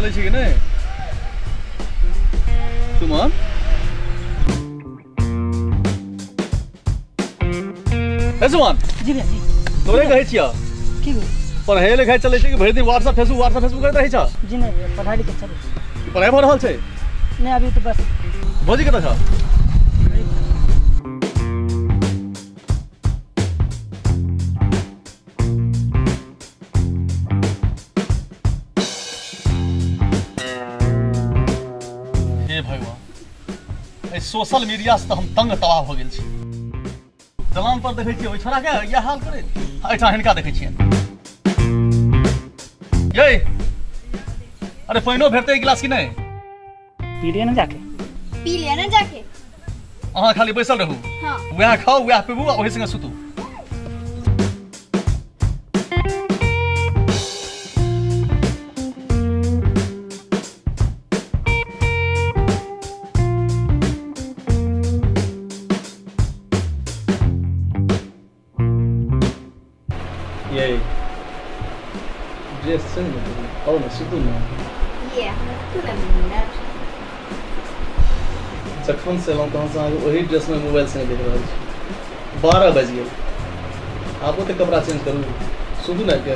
चलै छै कि नहि? सुमन हे सुमन। जी भैया जी। तोरे कहै छियौ की पढ़ाई लिखाई चलै छै कि भरि दिन व्हाट्सएप फेसबुक करैत रहै छ? जी नहीं भैया, पढ़ाई लिखाई चलै छै। पढ़ाई भऽ रहल छै? नहीं अभी तो बस। भौजी कतऽ छ? हे भगवान, एहि सोशल मीडिया से तऽ हम तंग तबाह भऽ गेल छी। दलान पर देखै छियै ओहि छोड़ा के इएह हाल करैत, एहिठाम हिनका देखै छियनि। ये अरे पानिओ भेटतै एक गिलास कि नहि? पी लिअ ना जाके। पी लिअ ना जाके। अहाँ खाली बैसल रहू। हाँ। वएह खाउ वएह पीबू आ ओहि संगे सुतू। ये ड्रेस छै ने, आओ ने सुतू ने। ये हमरा तू ने मिनट जखन से एलहुँ तहन से अहाँके ओही ड्रेसमे मोबाइल से देख रहल छी। 12 बाजि गेल, आबो तऽ कपड़ा चेंज करू, सुतू ने के।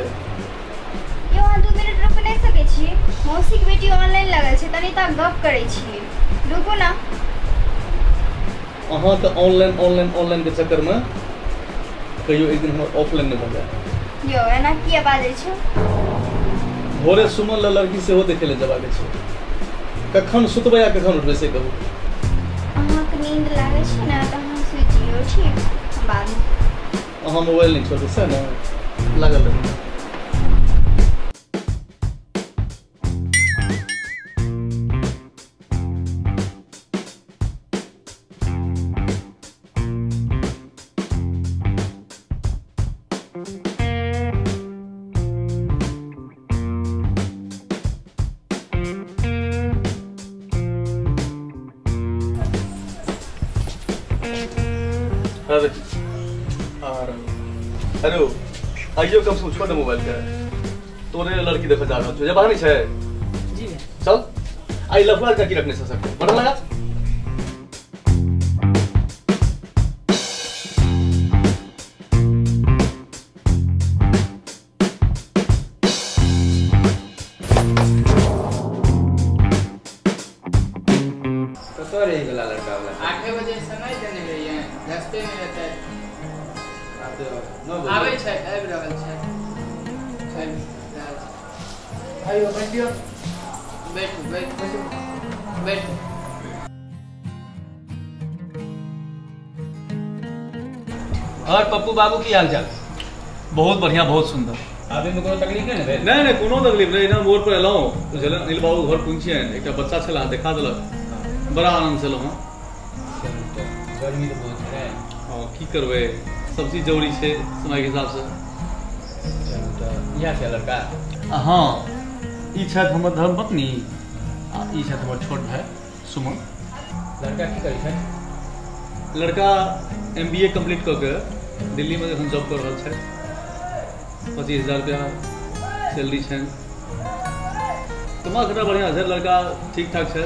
यौ अहाँ 2 मिनट रुक नहि सकै छी? मौसीके बेटी ऑनलाइन लगल छै, तनी ता गप करै छी, रुकू ना। अहाँके ऑनलाइन ऑनलाइन ऑनलाइन के चक्करमे कहियो एक दिन हमर ऑफलाइन नहि भऽ जाय। यौ एना किया बाजै छौ? भोरे सुमन ल लड़की सेहो देखै लए जबाके छै। कखन सुतबै आ कखन उठबै से कहू। अहाँके नींद लागै छै ने तऽ अहाँ सुति जियौ, ठीक? बादमे अहाँ मोबाइल नहि छोड़बै से ने, लागल रहू। अरे हेलो, आइयो कम से कम छोड़ दे मोबाइल के। तोरे लड़की देखऽ जा रहल छौ, जबान नहि छै? जी चल आई लफड़ा का की रखने से सकते बटन लगा। कतऽ रहि गेला लड़का वाला? 8 बजे समय देने रहियै, रस्ते में रहतै। आबै छै, आबि रहल छै। आइयो बैठियो। बैठू बैठू बैठू। और पप्पू बाबू की हाल चाल? बहुत बढ़िया, बहुत सुंदर। आबे में कोनो तकलीफ नहीं ने भेल? नहीं नहीं, कोनो तकलीफ नहीं। ना मोड़ पर एलहुँ बुझल, अनिल बाबू घर पहुँचियनि, एकटा बच्चा छल देखा देलक, बड़ा आनंद से एलहुँ हँ। गर्मी तऽ बहुत छै। हँ की करबै, सब चीज जरूरी छै समय के हिसाब से। चलू तऽ इएह छै लड़का? हाँ, ई छथि हमर धर्मपत्नी आ ई छथि हमर छोट भाय सुमन। लड़का की करै छथि? लड़का MBA complete कऽ के दिल्लीमे जखन जॉब कऽ रहल छथि। 25,000 रुपया सैलरी छनि। दिमाग खटा बढ़िआँ छै, लड़का ठीक ठाक छै,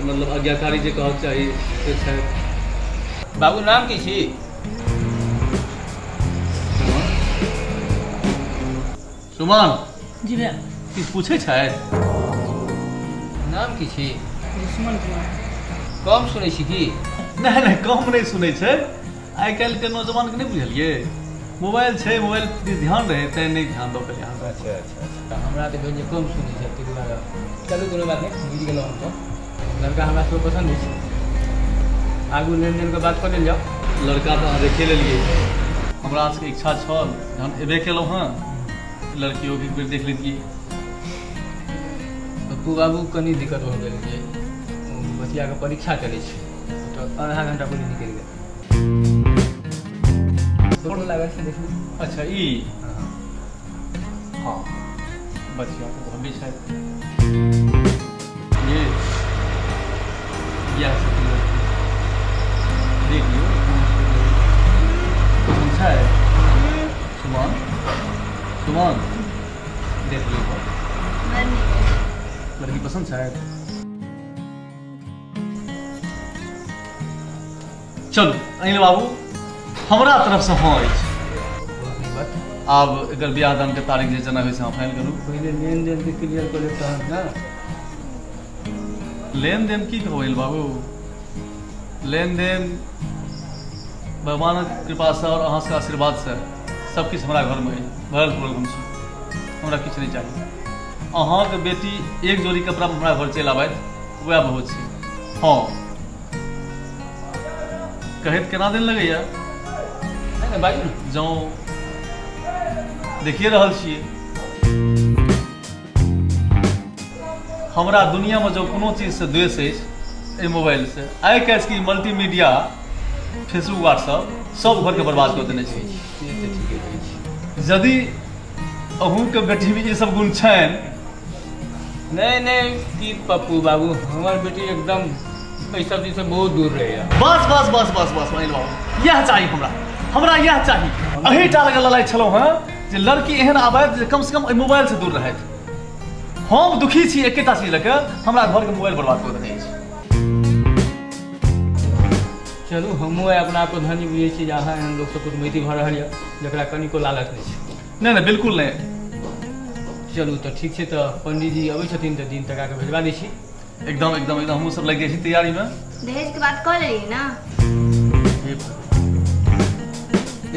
मतलब आज्ञाकारी जे कहक चाही से छथि। बाबू नाम की छी? सुमन जी भैया। किछु पूछै छथि? नाम की छी? सुमन कुमार। कम सुनै छी की? नहि नहि, कम नहि सुनै छै। आइ काल्हिके नौजवानके नहि बुझलियै, मोबाइल छै, मोबाइल दिस ध्यान रहै तैं नहि ध्यान दऽ पेलै। अच्छा अच्छा अच्छा, हमरा तऽ भेल जे कम सुनै छै ताहि दुआरे। चलू कोनो बात नहि, बुझि गेलहुँ हमसभ। लड़का हमरा सेहो पसन्द अछि, आगू लेनदेनके बात कऽ लेल जाउ। लड़का तऽ अहाँ देखे लेलियै, हमरा सबके इच्छा छल जहन एबे केलहुँ हँ लड़कियोके एक बेर देख लेतियै। पप्पू बाबू कनि दिक्कत हो गेल जे बचियाके परीक्षा चलै छै तऽ आधा घंटा पहिले निकलि गेल। फोटो लागल छै देखू। अच्छा ई हाँ, बचियाके भव्य छै। ये इएह छथिन लड़की, देख लियौ। पसन्द छै सुमन? सुमन देख लियौ। लड़की पसंद छै? चलू अनिल बाबू, हमरा तरफसँ हँ अछि। आब एकर बियाह दान के तारीख जे जेना होइ छै अहाँ फाइनल करू। पहिले लेन देन के क्लियर कऽ लेब तहन ने। लेन देन की कहू अनिल बाबू, लेन देन भगवानक कृपासँ और अहाँ सबके आशीर्वादसँ सब किछु हमरा घरमे अछि, भरल पुरल हम छी, हमरा किछु नहि चाही। अहाँके बेटी एक जोड़ी कपड़ा हमरा घर चलि आबथि वएह बहुत छै। हँ कहैत केना दिन लगैया? नहि नहि बाजू ने। जँ देखिए रहल छियै हमरा दुनियामे जँ कोनो चीजसँ द्वेष अछि एहि मोबाइलसँ, आइ काल्हि की मल्टीमीडिया फेसबुक व्हाट्सअप सब घरके बर्बाद कऽ देने छै। यदि अहूँके बेटीमे ई सब गुण छनि। नहीं नहीं की पप्पू बाबू, हमर बेटी एकदम एहि सब चीजसँ बहुत दूर रहैया। बस बस बस बस बस अनिल बाबू, इएह चाही हमरा, हमरा इएह चाही। एहि टा लग लड़ाइ छलहुँ हँ जे लड़की एहन आबैत जे कमसँ कम एहि मोबाइलसँ दूर रहैत। हम दुखी छी एकेटा चीज लऽ कऽ, हमरा घरके मोबाइल बर्बाद कऽ देने अछि। चलू हमहूँ आइ अपना आपके धनी बुझै छी जे अहाँ एहन लोकसँ कुटमैती भऽ रहल यऽ जकरा कनिको लालच नहि छै। नहि नहि बिल्कुल नहि। चलू तऽ ठीक छै, तऽ पंडीजी अबै छथिन तऽ दिन तका के भेजवा दै छी। एकदम एकदम एकदम, हमहूँ सब लागि जाइ छी तैयारीमे। दहेज के बात कऽ लेलियै ने?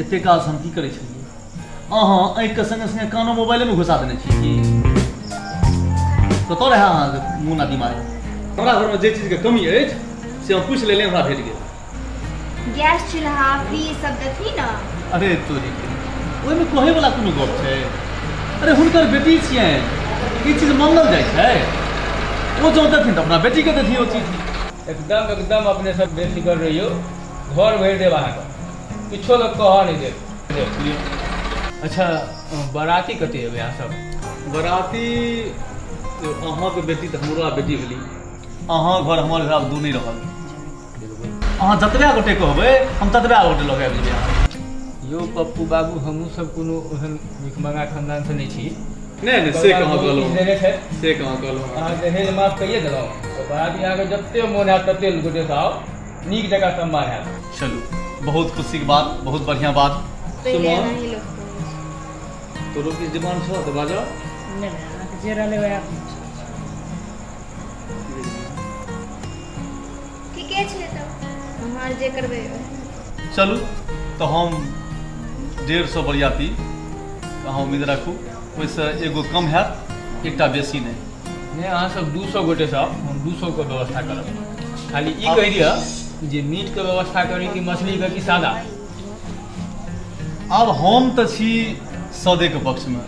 एते काल हम की करै छलियै, अहाँ आँखिके सङ्गे सङ्गे कानो मोबाइलेमे घुसा देने छी की? कतऽ रहए अहाँके मोन आ दिमाग? हमरा घरमे जे चीजके कमी अछि से हम पूछि लेलियै, हमरा भेट गेल। गैस चूल्हा फ्रिज सब देथिन ने? अरे तोरी के, ओहिमे कहैवला कोनो गप छै? अरे हुनकर बेटी छियनि, ई चीज मांगल जाइ छै? ओ जँ देथिन तऽ अपना बेटीके देथिन ओ चीज। एकदम एकदम अपने सब बेफिक्र रहियौ, घर भरि देब अहाँके, किछो लोक कहऽ नहि देब। अच्छा बराती कते एबै अहाँ सब? बराती अहाँके बेटी तऽ हमरो बेटी भेली, अहाँ घर हमर घर आब दू नहि रहल। अहाँ जतबे गोटे कहबै हम ततबे गोटे लऽ कऽ आबि जेबै। यौ पप्पू बाबू, हमहूँ सब कोनो ओहन भिखमंगा खानदानसँ नहि छी। नहि नहि से कहाँ कहलहुँ, से कहाँ कहलहुँ। अहाँ दहेज माफ कहिए देलहुँ तऽ बराती अहाँके जते मोन हैत तते गोटेसँ आउ, नीक जकाँ सम्मान हैत। चलू बहुत खुशीके बात, बहुत बढ़िआँ बात। तोरो किछु डिमांड छौ तऽ बाजऽ। नहि नहि अहाँके जे रहलै वएह ठीके छै, तऽ अहाँ जे करबै। चलू तऽ हम 150 बरियाती अहाँ उम्मीद राखू, ओहिसँ एगो कम हैत, एकटा बेसी नहि। नहि अहाँ सब 200 गोटेसँ आउ, हम 200 के व्यवस्था करब। खाली ई कहि दिअ जे मीटके व्यवस्था करी कि मछलीके कि सादा? आब हम तऽ छी सौदेके पक्षमे,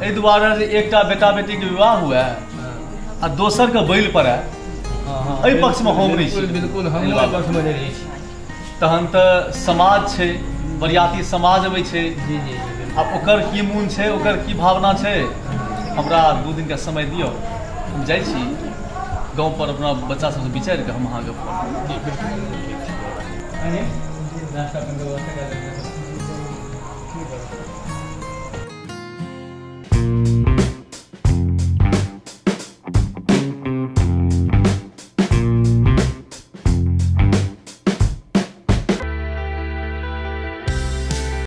एहि दुआरे जे एकटा बेटा बेटीके विवाह हुए आ दोसरके बलि पड़ए, एहि पक्षमे हम नहि छी। बिल्कुल हम एहि पक्षमे नहि रहै छी। तहन तऽ समाज छै, बरियाती समाज अबै छै। जी जी जी। आब ओकर की मोन छै, ओकर की भावना छै, हमरा 2 दिनके समय दियौ, हम जाइ छी गाँव पर अपना बच्चा सबसँ विचारि कऽ हम अहाँके फोन। जी बिल्कुल। नाश्ता व्यवस्था।